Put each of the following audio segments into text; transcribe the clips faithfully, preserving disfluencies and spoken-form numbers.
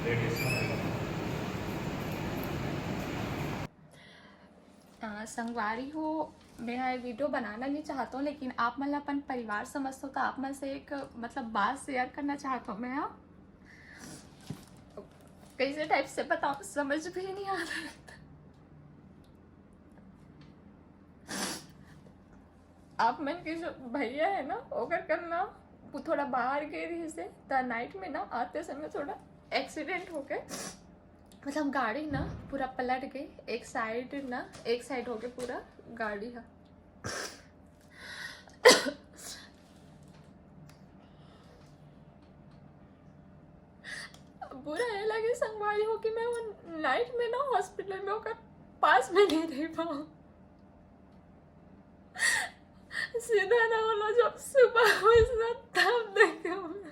अ, संगवारी हो, मैं ये वीडियो बनाना नहीं चाहता हूँ, लेकिन आप मन ला अपन परिवार समझता हूँ, तो आप मन से एक, मतलब, बात शेयर करना चाहता हूँ मैं। हाँ, कैसे टाइप से बताऊँ, समझ भी नहीं आ रहा है। आप मन के जो भैया है ना, ओकर कन ना, वो थोड़ा बाहर गए रहिस हे, त नाइट में ना आते समय थोड़ा एक्सीडेंट हो गए, मतलब गाड़ी ना पूरा पलट गई, एक साइड ना, एक साइड हो गए पूरा गाड़ी हा। बुरा ये लगे संगवारी हो कि मैं वो नाइट में ना हॉस्पिटल में ओकर पास में नहीं रह पाऊँ। सीधा ना होला, जब सुबह होइस ना तब देखे होला।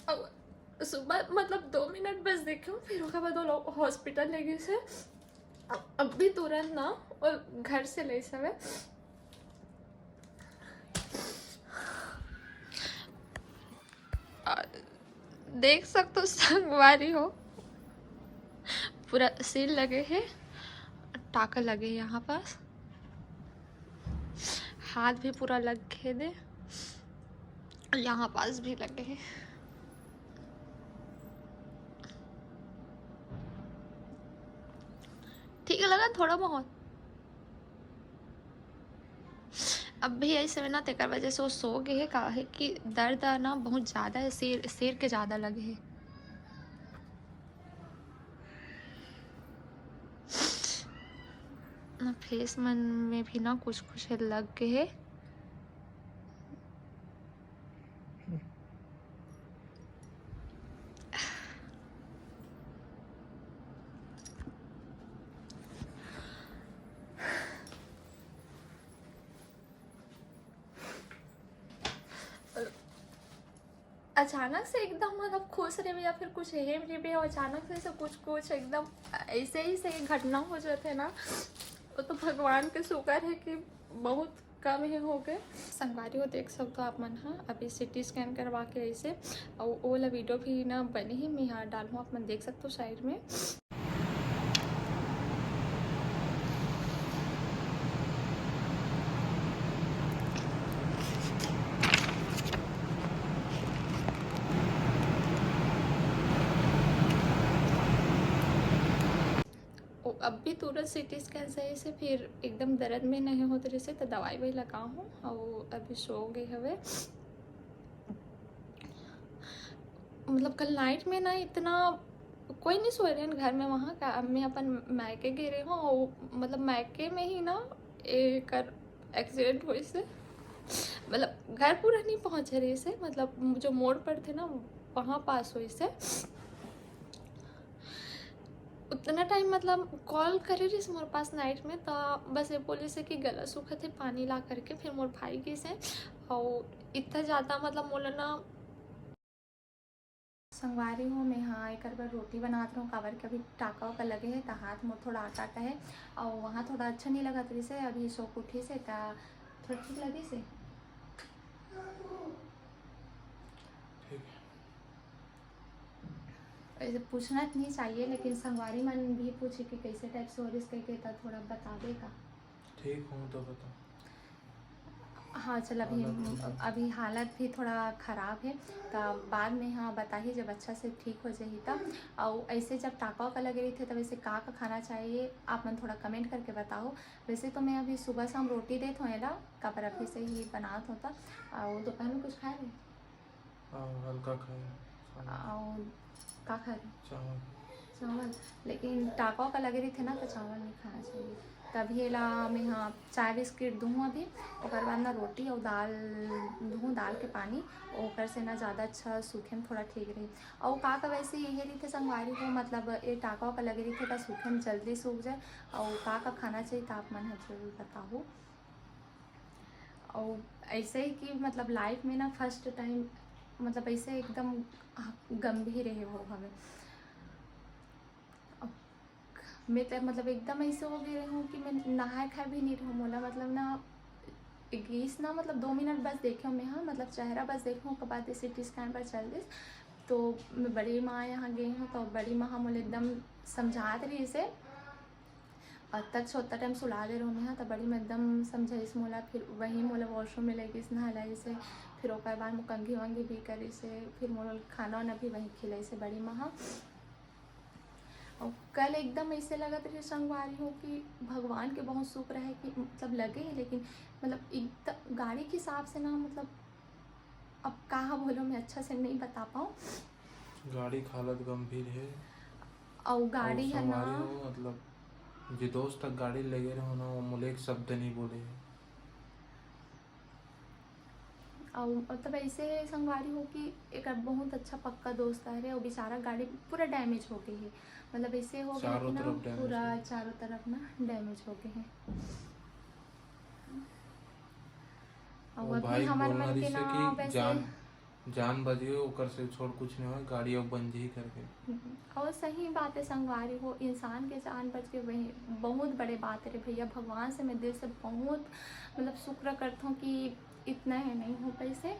अब सुबह मतलब दो मिनट बस देखे हूँ, फिर ओकर बाद वो लोग हॉस्पिटल ले गए से। अब, अब भी तुरंत ना वो घर से ले सवे। आ, देख सकते हो संगवारी हो, पूरा सील लगे है, टाका लगे है यहाँ पास, हाथ भी पूरा लग गए दे, यहाँ पास भी लगे है। ठीक लगा थोड़ा बहुत। अब भी ऐसे में ना, तेकर वजह से वो सो गए है, काहे कि दर्द ना बहुत ज़्यादा है, सिर, सिर के ज़्यादा लगे है। ना फेस मन में भी ना कुछ कुछ लग गए है। अचानक से एकदम मतलब खुश रहे या फिर कुछ हेम रहे, और अचानक से ऐसे कुछ कुछ एकदम ऐसे ही से घटना हो जाते ना, वो तो भगवान के शुक्र है कि बहुत कम ही हो गए। संगवारी हो, देख सकते हो आप मन हा, अभी सीटी स्कैन करवा के ऐसे, और वो वाला वीडियो भी ना बने ही, मैं यहाँ डालूँ, आप मन देख सकते हो साइड में। ओ, अब भी तुरंत सीटी स्कैन सही से, फिर एकदम दर्द में नहीं होत रहिसे, तो दवाई वही लगा हूँ, और अभी सो गए हवे। मतलब कल नाइट में ना इतना कोई नहीं सोए रहे घर में, वहाँ का। अब मैं अपन मायके गे रहे हूँ, और मतलब मायके में ही ना एकर एक्सीडेंट होइस हे। मतलब घर पूरा नहीं पहुँचे रहिस हे, मतलब जो मोड़ पर थे ना, वहाँ पास होइस हे। उतना टाइम मतलब कॉल करे रहिस मोर पास नाइट में, तो बस ये बोलिस हे कि गला सूखत हे, पानी ला करके। फिर मोर भाई गिस हे, और इतना ज़्यादा मतलब मोला ना संगवारी हो, मैं हा एकर बर रोटी बनात रहूँ, काबर के अभी टाका ओका लगे हे, त हाथ मोर थोड़ा आटा आटा हे, और वहाँ थोड़ा अच्छा नहीं लगत रहिस हे। अभी सो के उठिस हे, त थोड़ा ठीक लगिस हे। ठीक है। ऐसे पूछना तो नहीं चाहिए, लेकिन संगवारी मन भी पूछे कि कैसे टाइप से हो रहिस कह के, त थोड़ा बतावे का। ठीक हूँ तो बताओ। हाँ, चल, अभी हालत हम, नहीं। अभी हालत भी थोड़ा खराब है, त बाद में, हाँ, बताही जब अच्छा से ठीक हो जाही तब। और ऐसे जब टाका वाका लगे रहिथे, तब ऐसे का का खाना चाहिए, आप मन थोड़ा कमेंट करके बताओ। वैसे तो मैं अभी सुबह शाम रोटी देत हूँ एला, काबर अभी से ही बनात हूँ त। और दोपहर में कुछ खाए रहे? हाँ, हल्का खाए। और का खाए रहे? चावल। चावल, लेकिन टाका वाका लगे रहिथे ना, तो चावल नहीं खाना चाहिए। तभी एला मैं, हाँ, चाय बिस्किट दूँ अभी, ओकर बाद ना रोटी और दाल दूँ, दाल के पानी, ओकर से ना ज़्यादा अच्छा सूखे में थोड़ा ठीक रही। और का का वैसे यही रहिथे संगवारी हो, मतलब ये टाका वाका लगे रहिथे, त सूखे में जल्दी सूख जाए। और का का खाना चाहिए, त आप मन ह जरूर बताहू। और ऐसे ही कि मतलब लाइफ में ना फर्स्ट टाइम मतलब ऐसे एकदम गंभीर रहे हो हमें। मैं तो मतलब एकदम ऐसे हो गए रहूँ कि मैं नहाए खाए भी नहीं रहूँ। मोला मतलब ना गिस ना, मतलब दो मिनट बस देखे हूँ मैं, हाँ, मतलब चेहरा बस देखे हूँ, ओकर बाद सीटी स्कैन पर चल दिस। तो मैं बड़ी माँ यहाँ गई हूँ, तो बड़ी माँ मोला एकदम समझात रहिस हे। अतक छोटा टाइम सुला दे रहूँ मैं, हाँ, तो बड़ी माँ एकदम समझाइस मोला। फिर वहीं मोला वॉशरूम में ले गिस, नहलाइस हे। फिर ओकर बाद मोर कंघी वंघी भी करिस हे, फिर मोला खाना वाना भी वहीं खिलाइस हे बड़ी माँ, हाँ। और कल एकदम ऐसे लगत रहे संगवारी हो कि भगवान के बहुत शुक्र है कि मतलब लगे है, लेकिन मतलब एकदम गाड़ी के हिसाब से ना, मतलब अब कहाँ बोलो, मैं अच्छा से नहीं बता पाऊँ। गाड़ी के हालत गंभीर है। और गाड़ी और है ना, संगवारी हो, मतलब जे दोस्त तक गाड़ी लेगे रहो ना, वो मोले एक शब्द नहीं बोले है। और मतलब ऐसे संगवारी हो कि एक बहुत अच्छा पक्का दोस्त है रे, वो बेचारा गाड़ी पूरा डैमेज हो गई है। मतलब ऐसे हो गया चारों कि ना तरफ damage पूरा हो गई। चारों तरफ ना डैमेज हो गए हैं। और वो अभी भाई हमारे बोलना मन के रहिस हे ना कि वैसे जान जान बच गई, ओकर से छोड़ कुछ नहीं होय, गाड़ी अब बन जाही करके। और सही बात है संगवारी हो, इंसान के जान बच के वही बहुत बड़े बात है रे भैया। भगवान से मैं दिल से बहुत मतलब शुक्र करता हूँ कि इतना है नहीं हो पैसे।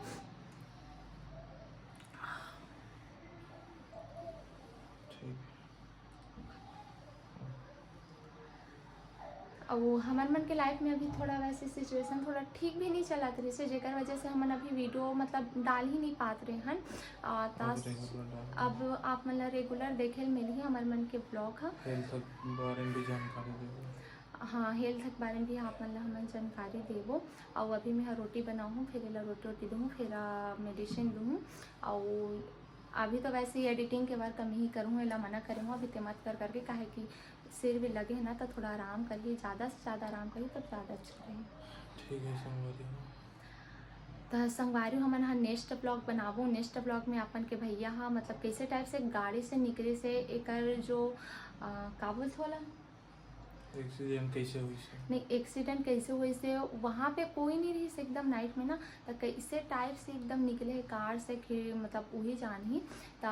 ठीक। और हमर मन के लाइफ में अभी थोड़ा वैसे सिचुएशन थोड़ा ठीक भी नहीं चलत रहिस हे, जेकर वजह से हमन अभी वीडियो मतलब डाल ही नहीं पात रहे हन। आ, त अब regular डाल। अब आप मन ला रेगुलर देखे ल मिलही हमर मन के ब्लॉग ह। हेल्थ के बारे में भी जानकारी देबो। हाँ, हेल्थ के बारे में भी आप मन ला हमन जानकारी देबो। और अभी मैं ह रोटी बनाऊँ, फिर एला रोटी रोटी दूँ, फिर मेडिसिन दूँ। और अभी तो वैसे ही एडिटिंग के वर्क मैं ही करूँ, एला मना करे हूँ अभी ते मत कर करके, काहे कि सिर भी लगे है ना, तो थोड़ा आराम करिए, ज़्यादा से ज़्यादा आराम करिए, तब ज़्यादा अच्छा रहे। ठीक है संगवारी हो। त संगवारी हमन ह नेक्स्ट ब्लॉग बनाबो। नेक्स्ट ब्लॉग में अपन के भैया ह मतलब कैसे टाइप से गाड़ी से निकले से एकर जो आ, का बोलथे ओला, एक्सीडेंट कैसे होइस हे? नहीं, एक्सीडेंट कैसे होइस हे, वहाँ पे कोई नहीं रहिस एकदम नाइट में ना, त कैसे टाइप से एकदम निकले हे कार से कि मतलब वही जानही। त